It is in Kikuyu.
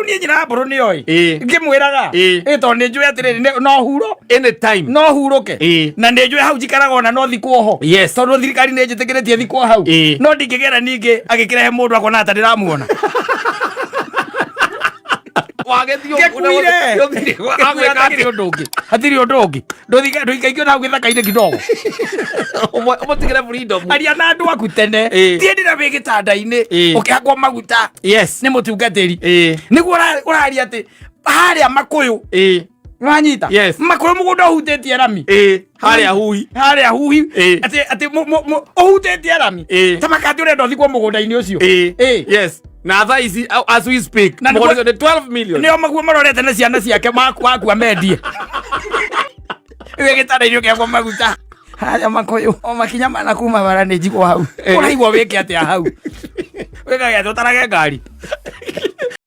Niĩ nyina wa mbũrũ nĩoĩ. Ngĩmwĩraga. Ĩ tondũ nĩ njũĩ atĩrĩrĩ, no huro Anytime. no hurũke. Na nĩ njũĩ hau njikaraga ona no thikwo ho. Tondũ thirikari nĩ njĩtĩkĩrĩtie thikwo hau. No ndingĩgera ningĩ agĩkĩrehe mũndũ akona ta ndĩramuona. Wagĩthiĩ Ngĩkuire. Agwĩka Hatirĩ ũndũ ũngĩ, hatirĩ ũndũ ũngĩ. Ndũikaikio na hau gĩthaka-inĩ kidogo. Ũmũtigĩre freedom. Aria na andũ aku tene. Tiĩ ndĩra wĩ gĩtanda-inĩ ũkĩhakwo maguta nĩ mũtungatĩri. Nĩguo ũraria atĩ harĩa makũyũ. Wanyita? Yes. Makũyũ mũgũnda ũhutĩtie rami. Harĩa huhi. Harĩa huhi. Atĩ ũhutĩtie rami. Ta makati ũrenda ũthikwo mũgũnda-inĩ ũcio. Yes. Na thaa ici, as we speak, Na mũgũnda ũcio nĩ 12 million. Nĩo maguo marorete na ciana ciake wakua mendie. Wĩ gĩtanda-inĩ ũkĩhakwo maguta. Harĩa makũyũ o makinya mana kuma bara nĩ njigwo hau. Ũraigua wĩke atĩa hau? Wĩkage atĩa ũtarage ngari?